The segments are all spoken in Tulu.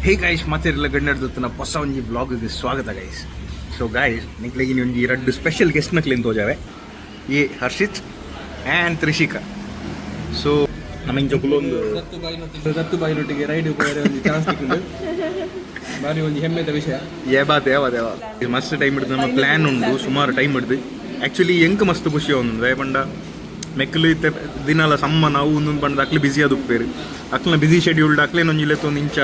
ಹೇ ಗೈಸ್, ಮಾತೆರ್ಲ ಗಣ್ಣರ್ದತ್ತಿನ ಹೊಸ ಒಂಜಿ ಬ್ಲಾಗ್ಗೆ ಸ್ವಾಗತ ಗೈಸ್. ಸೊ ಗೈಸ್, ನಿಕ್ಲೆಗ್ ಒಂಜಿ ರಡ್ಡ್ ಸ್ಪೆಷಲ್ ಗೆಸ್ಟ್ ನಕ್ಲೆನ್ ತೋಜಾವೆ, ಈ ಹರ್ಷಿತ್ ಆ್ಯಂಡ್ ತ್ರಿಷಿಕಾ. ಸೊ ನಮ್ಮ ಇಂಚ ಕುಲೊಂದು ದತ್ತು ಬಾಯಿನೊಟ್ಟಿಗೆ ರೈಡ್ ಪೋಯರೆ ಒಂದು ಚಾನ್ಸ್ ಸಿಕ್ಕಿದ್ದು ಬಾರಿ ಒಂದು ಹೆಮ್ಮೆದ ವಿಷಯ. ಏಬಾ ದೇವ ದೇವ, ಮಸ್ತ್ ಟೈಮ್ ಹಿಡ್ದು ನಮ್ಮ ಪ್ಲ್ಯಾನ್ ಉಂಡು, ಸುಮಾರು ಟೈಮ್ ಹಿಡ್ದು. ಆ್ಯಕ್ಚುಲಿ ಎಂಕ್ ಮಸ್ತ್ ಖುಷಿ ಒಂದು ಪಂಡ ಮೆಕ್ಲು ಇತ್ತೆ ದಿನಲ ಸಮ್ಮ ನಾವು ಒಂದೊಂದು ಪಂಡ ಅಕ್ಲು ಬಿಸಿ ಅದು ಉಪ್ಪೇರು, ಅಕ್ಲನ ಬಿಸಿ ಶೆಡ್ಯೂಲ್ಡ್ ಅಕ್ಲೇನ ಒಂಜಿ ಲೆತ್ತೊಂದು ಇಂಚ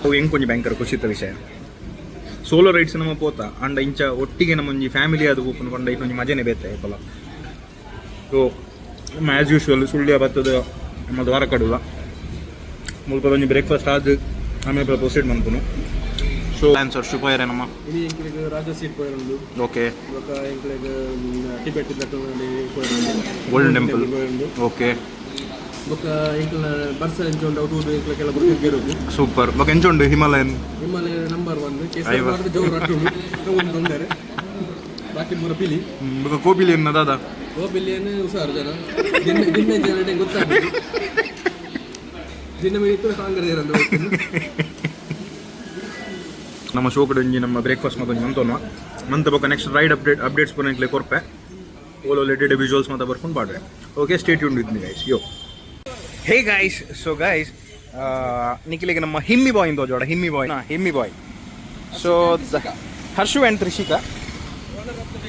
ಅವು ಎಂಕ್ ಒಂಜಿ ಭಯಂಕರ ಖುಷಿತ ವಿಷಯ. ಸೋಲೋ ರೈಡ್ಸ್ ನಮ್ಮ ಪೋತ ಅಂಡ ಇಂಚ ಒಟ್ಟಿಗೆ ನಮ್ಮ ಒಂಜಿ ಫ್ಯಾಮಿಲಿ ಅದು ಪೋಪುನು ಪಂಡ ಒಂಜಿ ಮಜನೆ ಬೇತೆ ಏಪಲ. ಸೊ ನಮ್ಮ ಆ್ಯಸ್ ಯೂಶುವಲ್ ಸುಳ್ಯ ಬತ್ತದ ನಮ್ಮ ದ್ವಾರ ಕಡುವ ಮುಲ್ಪ ಒಂಜಿ ಬ್ರೇಕ್ಫಾಸ್ಟ್ ಆದ್ ಆಮೇಲೆ ಪ್ರೊಸೀಡ್ ಮನ್ಪುನು. ಸೊ ಆನ್ಸರ್ ಶುಭ ನಮ್ಮ ಇನಿ ಎಂಕ್ಲೆಗ್ ರಾಜ ಸೀಟ್ ಪೋಯರುಂಡು. ಬೊಕ ಎಂಕ್ಲೆಗ್ ಟಿಬೆಟ್ ಪೋಯರುಂಡು. Golden temple. ಪೋಯರುಂಡು. ಬೊಕ ಎಂಕ್ಲ ಬರ್ಸ ಎಂಚ ಉಂಡು ಅವು ತೂದು ಎಂಕ್ಲ ಕೆಲ ಬುರ್ಕ. ಸೂಪರ್. ಬೊಕ ಎಂಚ ಉಂಡು ಹಿಮಾಲಯನ್? Himalaya number one. ಐವ. ಕೇಸರಿ ಜೋರು ಅಟ್ಟುಂಡು, ಒಂದು ತೊಂದರೆ, ಬಾಕಿ ಪೂರ ಪಿಲಿ. ಬೊಕ ಕೋಪಿಲಿ ದಾದ? ಓ ಬಿಲಿಯನ್ ಹುಷಾರು ಜನ, ದಿನ ದಿನ ಜನ ಗೊತ್ತಾಗ್ತದೆ, ದಿನ ಮೇಲೆ ಕಾಂಗ್ರೆಸ್ ಇರೋದು. ನಮ್ಮ ಶೋಕಡ್ ಒಂಜಿ ನಮ್ಮ ಬ್ರೇಕ್ಫಾಸ್ಟ್ ಮತ್ತೊಂಜಿ ಮಂತೊನ್ವ ಮಂತ ಬೊಕ ನೆಕ್ಸ್ಟ್ ರೈಡ್ ಅಪ್ಡೇಟ್ಸ್ ಪೂರ ಎಂಕ್ಲೆ ಕೊರ್ಪೆ. ಓಲೋ ಲೆಟೆಡ್ ವಿಜುವಲ್ಸ್ ಮಾತ ಬರ್ಕೊಂಡು border. Okay, stay tuned with me, guys. Yo, hey guys. So guys, ನಿಖಿಲಿಗೆ ನಮ್ಮ ಹಿಮ್ಮಿ ಬಾಯ್ ಇಂದ ಜೋಡ, ಹಿಮ್ಮಿ ಬಾಯ್, ಹಿಮ್ಮಿ ಬಾಯ್. ಸೊ ಹರ್ಷು ಆ್ಯಂಡ್ ತ್ರಿಷಿಕಾ.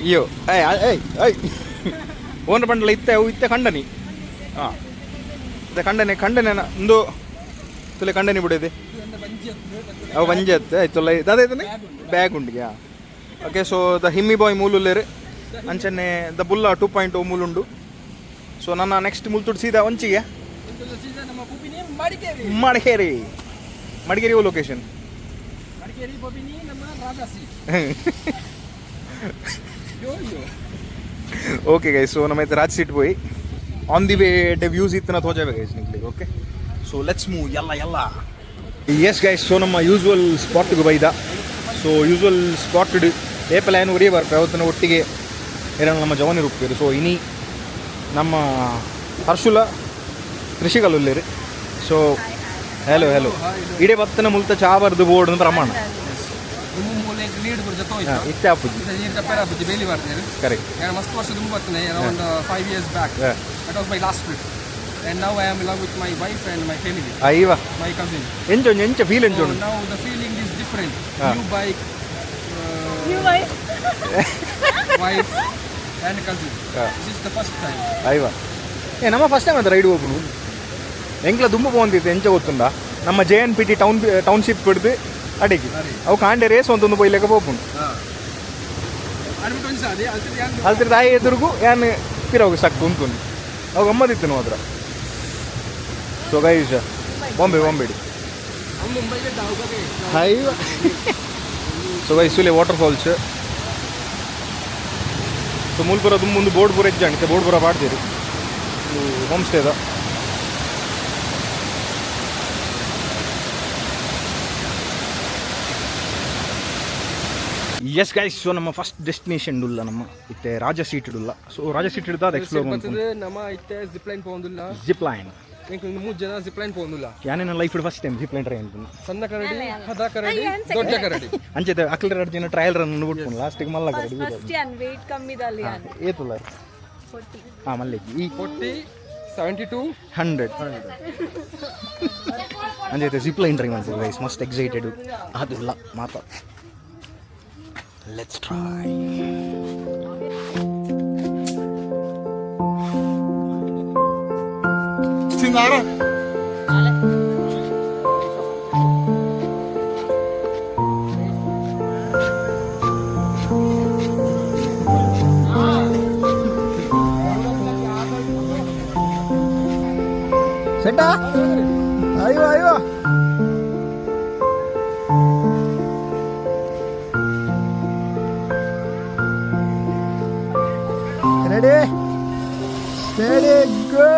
ಅಯ್ಯೋ, ಏಯ್ ಏಯ್ ಏಯ್, ಓನರ್ ಬಂಡಲ ಇತ್ತೆ ಅವು ಇತ್ತೆ ಕಂಡನಿ. ಹಾಂ, ಇತ್ತೆ ಕಂಡನೆ ಕಂಡನೆ ಒಂದು ತುಲೆ ಕಂಡನಿ ಬಿಡಿದೆ. ಅವು ಬಂಜೆ ಅತ್ತೆ ಆಯ್ತಲ್ಲ ದಾದ ಐತನೆ ಬ್ಯಾಗ್ ಉಂಡಿಗೆ. ಓಕೆ, ಸೊ the ಹಿಮ್ಮಿ ಬಾಯ್ ಮೂಲುಲ್ಲೇರು ಅಂಚನೆ the ಬುಲ್ಲ 2.0 ಮೂಲುಂಡು. ಸೊ ನನ್ನ ನೆಕ್ಸ್ಟ್ ಮುಲ್ತುಡ್ ಸೀದಾ ಒಂಚಿಗೆ ನಮ್ಮ ಪುಪಿನಿ ಮಡಿಕೇರಿ. ಮಡಿಕೇರಿ, ಮಡಿಕೇರಿ ಲೊಕೇಶನ್. ಮಡಿಕೇರಿ ಪೊಪಿನಿ ನಮ್ಮ ರಾಜಾ ಸೀಟ್. ಯೋ ಯೋ. ಓಕೆ ಗೈಸ್, ಸೊ ನಮ್ಮ ರಾಜ್ ಸೀಟ್ ಪೋಯಿ ಆನ್ the way views ಇತ್ತನ ತೋಜಾವೆ ಗೈಸ್ ನಿಕ್ಲಿಗೆ. ಓಕೆ, ಸೊ let's move. ಎಲ್ಲ ಎಲ್ಲ. ಎಸ್ ಗೈಸ್, ಸೊ ನಮ್ಮ ಯೂಸ್ವಲ್ ಸ್ಪಾಟ್ಗೆ ಬೈದ. ಸೊ ಯೂಸ್ವಲ್ ಸ್ಪಾಟ್ ಏಪಲ ಏನು ಉರಿಯ ಬರ್ಪೆ ಅವತ್ತಿನ ಒಟ್ಟಿಗೆ ಏನ ನಮ್ಮ ಜವನಿ ರೂಪೇರು. ಸೊ ಇನಿ ನಮ್ಮ ಹರ್ಷುಲ ಕೃಷಿಗಲುಲ್ಲೇರು. ಸೊ ಹೆಲೋ ಹೆಲೋ, ಇಡೇ ಬತ್ತನ ಮುಲ್ತ ಚಾ ಬರ್ದು ಬೋರ್ಡ್ ಪ್ರಮಾಣ. ಮೂಲೆ ಲೀಡ್ ಪೂರ ಜೊತೆ. ಇತ್ತೆ ಆಪುಜಿ. ನೀರು ಚಪ್ಪರ ಆಪುಜಿ, ಬೇಲಿ ಬರ್ತಾರೆ. ನಾನು ಮಸ್ತ್ ವರ್ಷ ತುಂಬ ಬರ್ತೇನೆ, around 5 years back. That was my last trip and now I am along with my wife and my family, ಐವ my cousin. ಎಂಚ ಒಂಜಿ ಎಂಚ ಫೀಲ್ ಎಂಚ ಉಂಡು? Now the feeling is different. New bike, New wife. Wife and cousin. This is the first time. ಐವ ಏ, ನಮ್ಮ ಫಸ್ಟ್ ಟೈಮ್ ಅಂತ ರೈಡ್ ಹೋಗ್ನು. ಎಂಕ್ಲ ದುಂಬು ಪೋಂದಿತ್ತು ಎಂಚ ಗೊತ್ತುಂಡ? ನಮ್ಮ J N P T township ಹಿಡ್ದು ಅಡಿಗೆ ಅವು ಕಾಂಡೆ ರೇಸ್ ಒಂದೊಂದು ಪೊಯ್ಲೆಕ ಪೋಪುಂಡು. ಅಡ್ಮಿಟ್ ಒಂಜಿ ಅದೇ ಅಲ್ತಿದ್ದು ಯಾನ್. ಅಲ್ತಿರ್ ತಾಯಿ ಎದುರುಗು ಯಾನ್ ಪಿರವು ಸಕ್ಕು ಉಂತುಂಡು, ಅವು ಗಮ್ಮದಿತ್ತು ಮಾತ್ರ. ಸೊ ಗೈಸ್, ಬಾಂಬೆ ಬಾಂಬೆ ಅವ್ನು ಮುಂಬೈಗೆ ಡಾವ್ಗೆ. ಹೈವ. ಸೊ ಗೈಸ್, ಸುಲೆ ವಾಟರ್ ಫಾಲ್ಸ್. ಸೊ ಮೂಲ್ಪುರ ದುಂಬು ಬೋರ್ಡ್ ಪೂರ ಹೆಜ್ಜಾಣಿತೆ, ಬೋರ್ಡ್ ಪೂರ ಪಾಡ್ತೀರಿ. ಹೋಮ್ ಸ್ಟೇದ. ಎಸ್ ಗೈಸ್, ಸೊ ನಮ್ಮ ಫಸ್ಟ್ ಡೆಸ್ಟಿನೇಷನ್ ಉಲ್ಲ ನಮ್ಮ ಇತ್ತೆ ರಾಜ ಸೀಟ್ ಉಲ್ಲ. ಸೊ ರಾಜ ಸೀಟ್ ಹಿಡ್ದು ಅದು ಎಕ್ಸ್ಪ್ಲೋರ್ ಬರ್ತದೆ ನಮ್ಮ ಇತ್ತೆ ಜಿಪ್ ಲೈನ್ ಪೋಂದುಲ್ಲ. Zip line. ಎಂಕ್ ಮೂರು ಜನ ಜಿಪ್ ಲೈನ್ ಪೋಂದುಲ್ಲ. ಯಾನೇನ life first time zip line try ಅಂತ. ಸಣ್ಣ ಕರಡಿ, ಹದ ಕರಡಿ, ದೊಡ್ಡ ಕರಡಿ. ಅಂಚೆ ಅಕ್ಲ ಎರಡು ದಿನ ಟ್ರಯಲ್ ರನ್ ಬಿಟ್ಕೊಂಡು ಲಾಸ್ಟಿಗೆ ಮಲ್ಲ ಕರಡಿ. ಫಸ್ಟ್ ಯಾನ್ ವೇಟ್ ಕಮ್ಮಿದಲ್ಲಿ ಯಾನ್. ಏತುಲ್ಲ? 40. ಹಾಂ, ಮಲ್ಲಿಗೆ ಈ 40, 72. 100 ಅಂಜೈತೆ ಜಿಪ್ ಲೈನ್ ಟ್ರೈ ಮಾಡ್ತೀವಿ ಗೈಸ್. ಮಸ್ತ್ ಎಕ್ಸೈಟೆಡ್ ಅದಿಲ್ಲ ಮಾತಾ. Let's try. ಸೆಟ್ಟಾ? ಅಯ್ಯೋ ಅಯ್ಯೋ. Ready, steady, go!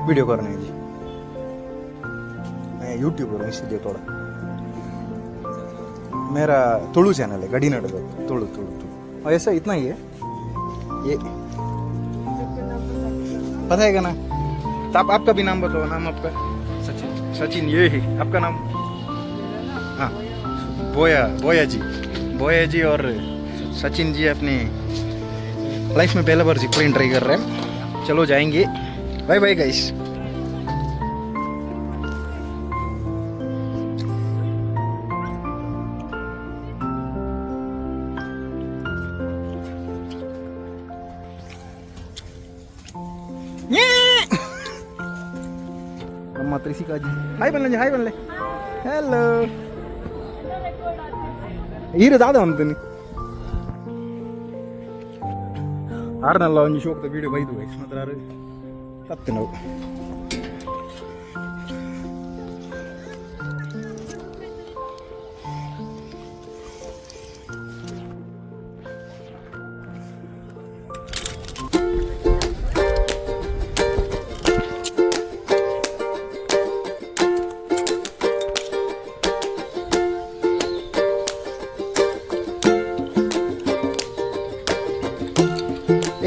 वीडियो करने हैं जी। मैं यूट्यूबर हूँ, इसलिए थोड़ा। मेरा तुळु चैनल है, गड़ी नड़ तुळु तुळु तुळु। और ऐसा इतना ही है, ये पता है ना। तो आप आपका भी नाम बताओ। नाम आपका? सचिन। सचिन, ये ही आपका नाम? हाँ, बोया, बोया जी, बोया जी और सचिन जी अपने लाइफ में पहला बार जिप ट्राई कर रहे हैं। चलो जाएंगे। Bye bye guys. ನಮ್ಮ ತ್ರಿಸಿಕಾಜಿ ಹಾಯ್ ಬನ್ನಿ, ಹಾಯ್ ಬನ್ಲೆ. ಹಲೋ. ಈರು ದಾದ ಅಂತೀನಿ ಆರ್ನಲ್ಲ ಒಂಜಿ ಶೋಕ್ದ ವೀಡಿಯೋ ಬೈದು ಗೈಸ್. ಮಾತ್ರ ಆರು ತತ್ತು ನಾವು.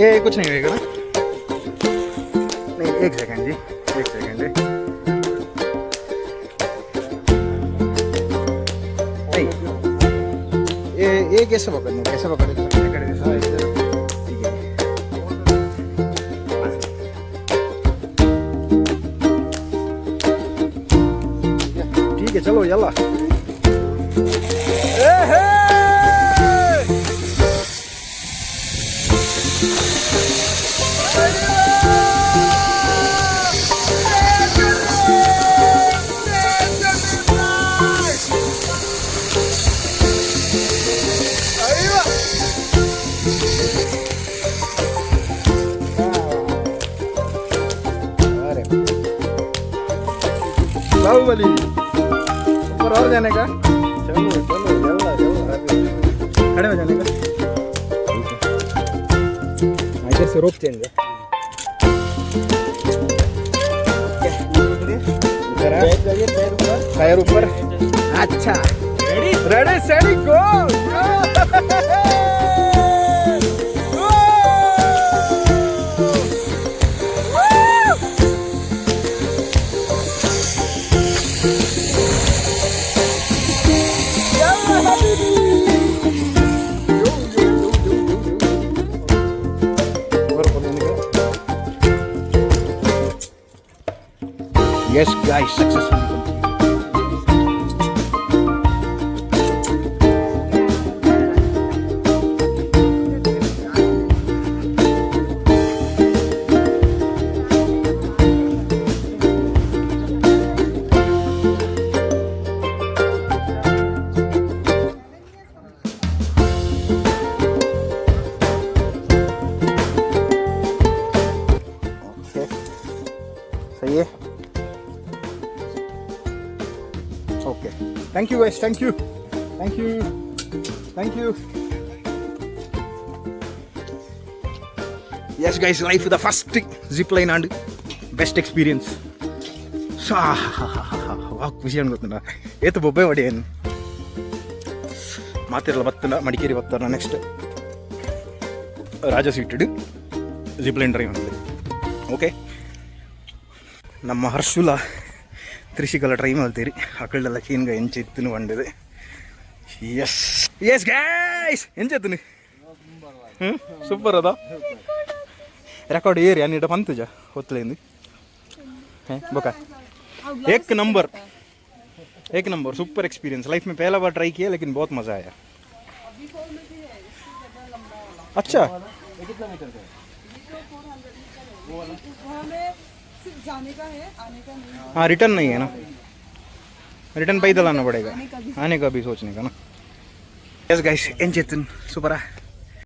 ये कुछ नहीं होएगा ना? नहीं, एक सेकंड जी, एक सेकंड जी। नहीं, ये कैसे पकड़ना, कैसे पकड़े? ठीक है। ठीक है, चलो यल्ला। ए हे! अरे बाहुबली, ऊपर और जाने का। चलो चलो, जल्ला जल्ला, खड़े हो जाने का। ठीक है। हाँ, इधर से रोप चेंज है। इधर आ। पैर ऊपर। अच्छा, रेडी रेडी सेडी गो। Yes, guys, successfully completed. Okay, सही है। Okay, thank you guys, thank you, thank you, thank you. Yes guys, life the first zip line and best experience. ವಾ ಖುಷಿ ಅನ್ಕೊತಂಡ. ಏತು ಬೊಬ್ಬೆ ಹೊಡಿ ಏನು ಮಾತಿರಲ್ಲ. ಬತ್ತನ ಮಡಿಕೇರಿ ಬತ್ತಾರ. ನೆಕ್ಸ್ಟ್ ರಾಜ ಸೀಟೆಡ್ ಜಿಪ್ ಲೈನ್ ಡ್ರೈವ್ ಅಂತ. ಓಕೆ, ನಮ್ಮ ಹರ್ಷುಲ ತ್ರಿಶಿಕಲ ಟ್ರೈ ಮಲ್ತೀರಿ. ಅಕಲ್ಡೆಲ್ಲ ಕೀನ್ಗ ಎಂಚ ಇತ್ತುನು ಪಂಡದು. ಎಸ್ ಎಸ್ ಗೈಸ್, ಎಂಚ ಇತ್ತುನು? ಹ್ಞೂ, ಸೂಪರ್ ಅದ. ರೆಕಾರ್ಡ್ ಏರಿ ಅನ್ನಿಡ ಪಂತುಜ ಹೊತ್ತಲೇಂದು. ಬೊಕ एक नंबर, एक नंबर, सुपर एक्सपीरियंस। लाइफ में पहला बार ट्राई किया, लेकिन बहुत मज़ा आया। अच्छा। हमें सिर्फ जाने का है, आने का नहीं। हाँ, रिटर्न नहीं है ना। रिटर्न पैदल आना पड़ेगा। आने का भी सोचने का ना। ಎಸ್ ಗೈಸ್, ಎಂಚ ಇತ್ತು? ಸೂಪರಾ?